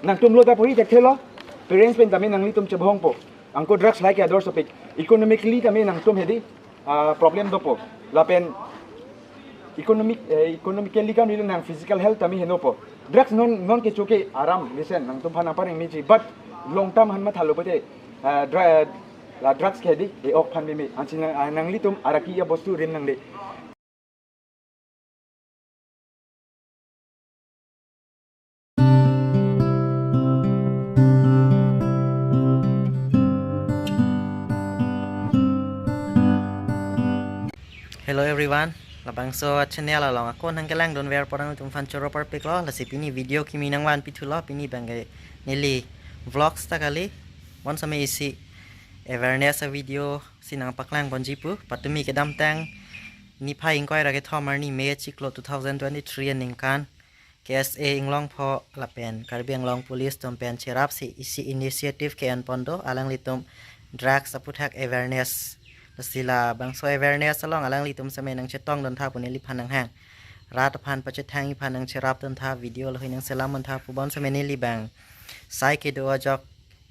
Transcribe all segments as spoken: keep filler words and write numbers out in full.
Nangtum lo ta puri thekthe lo, parents pen tame nanglitum chebhongpo. Anke drugs lahai ke ador sopik. Economically tame nangtum hedi, ah, problem dopo. Lapen economic, eh, economically kam nilo nang physical health tame henopo. Drugs non, non kecho ke aram, listen, nangtum aphan nangpareng meji. But long term aphan mathalo pote, ah, dra-, la drugs ke hedi, e-ok aphan meme. Ansi nang, ah, nanglitum araki abostu rim nangde. Hello everyone, labangso channel along ako nangkelangdun ver porang tum fan choro parpiklo, lasi pini video kimi nangvanpithulo, pini abangke neli vlogs ta kali, bonsome isi awareness a video si nangpaklang ponji pu, patumi kedamtang niphai ingkoi ra kethom arni May chiklo two thousand twenty-three aningkan, K S A Inglongpho lapen Karbi Anglong Police atum pen cherapsi isi initiative ke-en pon do, alanglitum drugs aputhak awareness. Lasi labangso awareness along alanglitum seme nangchetongdun tha pu neliphan nanghang. Rat aphan pachethang iphan nangcherapdun tha, video lahai nangselamdun tha pu bonsome neli abang sai kedo ajok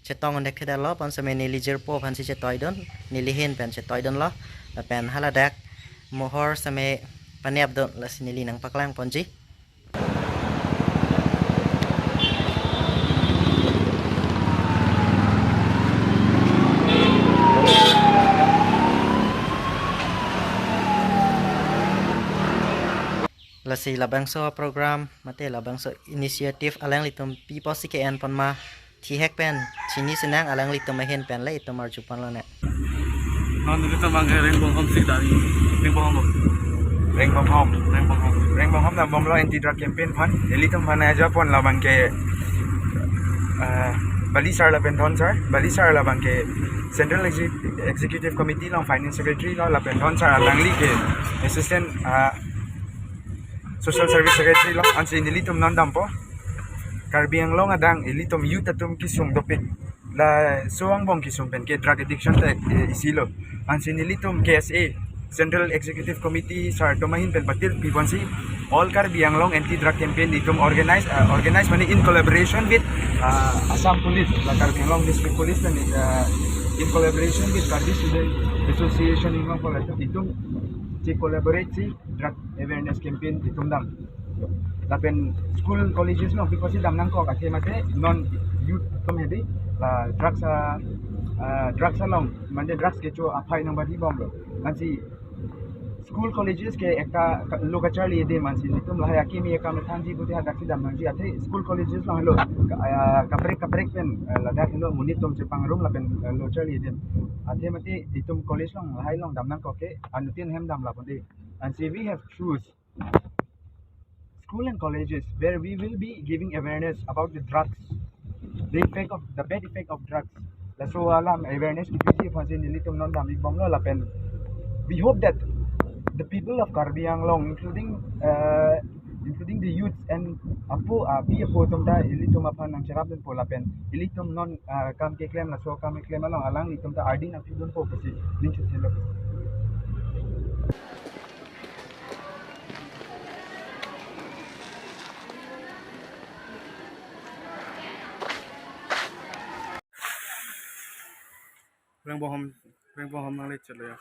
chetongdun thekthedetlo, bonsome neli jirpo aphansi chetoidun, neli ahin pen chetoidunlo, lapen haladak mohor seme panepdun, lasi neli nangpaklang ponji. Lasi labangso program mate labangso initiative alanglitum pi apotsi ke-en pon ma thihek pen chini sinang, alanglitum ahin pen le itum arju ponlonang. Non nelitum abangke Rengbonghom si dari. Rengbonghom. Rengbonghom. Rengbonghom. Rengbonghom dambomlo anti drug campaign aphan. Nelitum aphan ajapon labangke, eh, Bali sir lapen Dhon sir. Bali sir labangke Central Exec-, Executive Committee along Finance Secretary lo, lapen Dhon sir alangli ke Assistant, eh, Social Service Secretary lo. Ansi nelitum non dampo. Karbi Anglong adang ilitum youth atum kesung dopik. Laso angbong kesung pen ke drug addiction ta, eh, isi lo. Ansi nelitum K S A Central Executive Committee sir atum ahin pen patir pi ponsi All Karbi Anglong Anti Drug Campaign itum organize, uh, organize mane in collaboration with, uh, Assam Police, la Karbi Anglong District Police, and, uh, in collaboration with Karbi Student Association Inglongpho, itum che collaborate si drug awareness campaign itum dam. Lapen school colleges along pi apotsi dam nangkok athe mate non youth atum hedi la drugs a, ah, drugs along mane drugs kecho aphai nangbarhi bomlo. Ansi school colleges ke ekta ka-, lo kacharli adim, ansi nelitum lahai akimi akam thanji pute hadaksi dam nangji, athe school colleges along lo ka-, ah, kaprek kaprek pen, eh, ladak lo monit atum chepangrum lapen, eh, lo charli adim. Athe mate itum college along lahai along dam nangkok ke anuttin hem dam lapu de. Ansi we have choose school and colleges where we will be giving awareness about the drugs, the effect of, the bad effect of drugs. Laso alam awareness kepiji aphansi nelitum non dam-ik bomlo lapen we hope that the people of Karbi Anglong, including, uh, including the youths and apo, uh, api apo atum ta ilitum aphan nangcherapdunpo lapen ilitum non, uh, kam keklem, laso kam keklem along alanglitum ta ardin nangpidunpo pusi ning chethelo. Rengbonghom, Rengbonghom nanglechetlo ya.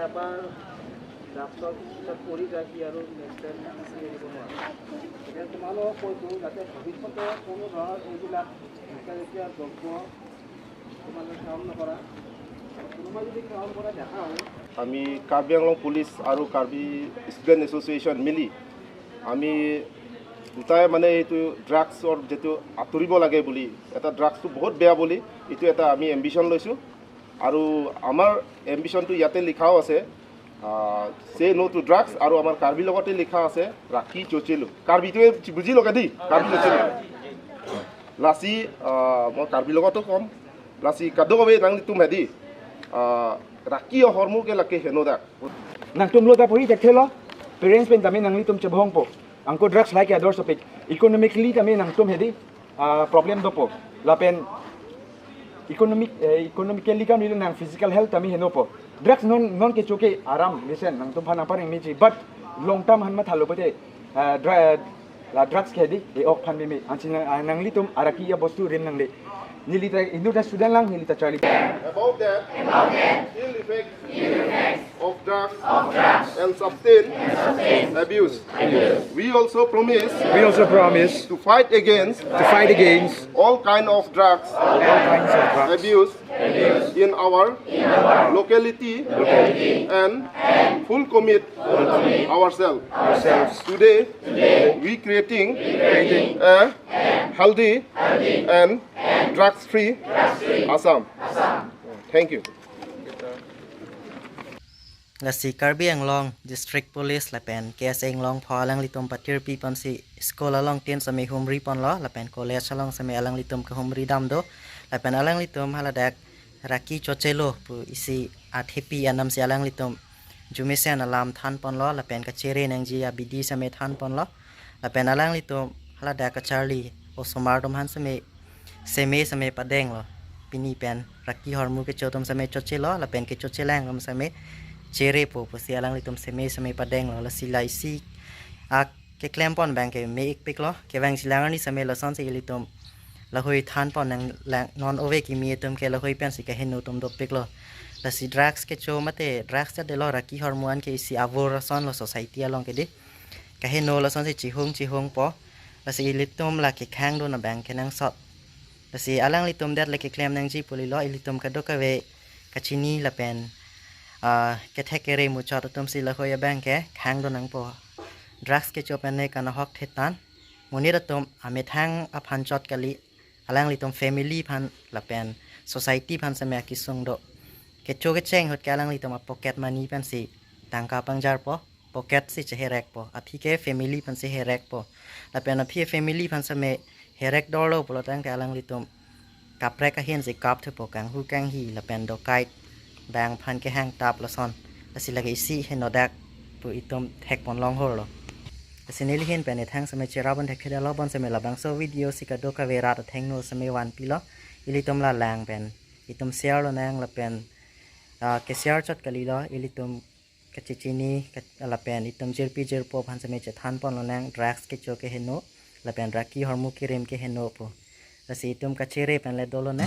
আমাৰ ড্ৰাগছৰ পিছত পৰি যায়, সি আৰু next time Gucci আহিব নোৱাৰে। গতিকে তোমালোকক কৈছোঁ, যাতে ভৱিষ্যতে কোনো ধৰণৰ এইবিলাক নিচাজাতীয় দ্ৰব্য তোমালোকে সেৱন নকৰা। কোনোবাই যদি সেৱন কৰা দেখা হয়, আমি কাৰ্বি আংলং পুলিচ আৰু কাৰ্বি ষ্টুডেণ্ট এছ'চিয়েশ্যন মিলি আমি দুটাই মানে এইটো ড্ৰাগছৰ যিটো আঁতৰিব লাগে বুলি, এটা ড্ৰাগছটো বহুত বেয়া বুলি, এইটো এটা আমি এম্বিশ্যন লৈছোঁ। আৰু আমাৰ এম্বিশ্যনটো ইয়াতে লিখাও আছে, আহ, "Say no to drugs", আৰু আমাৰ কাৰ্বি লগতে লিখা আছে, "ৰাখি চচেলো।" কাৰ্বিটোৱে বুজি লগে দেই, কাৰ্বি চচেলো। Lasi, আহ, মই কাৰ্বি লগতো ক'ম, lasi kadokave nanglitum hedi, আহ, ৰাখি হৰমুকে lake henodak. Nangtum lo ta puri thekthe lo, parents pen tame nanglitum chebhongpo. Anke drugs lahai ke ador sopik. Economically tame nangtum hedi, ah, problem dopo. Lapen economic, eh, economically kan nang physical health tame henopo. Drugs non, non kecho ke aram, listen, nangtum aphan nangpareng meji. But long term aphan mathalo pote, ah, dra-, la drugs ke hedi, e-ok aphan meme. Ansi nang, ah, nanglitum araki ya bostu rim nangle. Neli ta, inut ta student lang, neli ta charli. About that, ill effects of drugs and substance abuse. We also promise We also promise to fight against to fight against all kind of drugs all kinds of drugs abuse in our locality and full commit ourselves. Ourselves. Today, we creating creating a healthy and drugs-free Assam. Thank you. Lasi Karbi Anglong District Police lapen K S A Anglong pho alanglitum patirpi ponsi school along tin seme humri ponlo, lapen college along seme alanglitum kehumri dam do, lapen alanglitum haladak raki chochelo pu isi athepi anam si alanglitum jumesen alam than ponlo, lapen kachere nangji abidi seme than ponlo, lapen alanglitum haladak kacharli osomar atum aphan seme seme seme padenglo. Pini pen raki hormu kecho atum seme chochelo, lapen kechochelang atum seme cherepo pusi alanglitum seme seme padenglo. Lasi la isi ak keklem pon abang ke me-ikpiklo. Kevang silang arni seme lasonsi ilitum lahoi than pon nang lang non ove kimi atum ke lahoi pensi keheno atum dopiklo. Lasi drugs kecho mate drugs ta delo, raki hormu an ke isi avur asonlo society along ke di. Keheno lasonsi chihung chihungpo. Lasi ilitum la kekhang dun abang ke nangsot. Lasi alanglitum det le keklem nangji pu lilo, ilitum kadokave kachini lapen, ah, kethek kere muchot atumsi lahoi abang ke khang dun nangpo. Drugs kecho pen ne kanahok thetan. Monit atum amethang aphan chot kali, alanglitum family aphan lapen society aphan seme akesung do. Kecho kecheng ahut ke alanglitum a pocket money pensi tangka pangjarpo, pocket si cheherekpo, aphi ke family aphansi herekpo. Lapen aphi family aphan seme herek dorlo pulo tangte alanglitum kaprek ahin si kap thupo, kanghu kanghi lapen dokait, bang aphan kehang tap lason. Lasi lake isi henodak pu itum thek pon long horlo. Lasi neli ahin pen ethang seme cherap pon thekthedetlo, bonseme labangso video si kadokave rat athengno seme vanpilo. Ilitum la lang pen itum share lonang lapen, ah, ke-share chot kalilo, ilitum kachechini ka-, lapen itum jirpi jirpo aphan seme chethan pon lonang, drugs kecho keheno lapen raki hormu kerim keheno pu. Lasi itum kachere pen le dolo ne.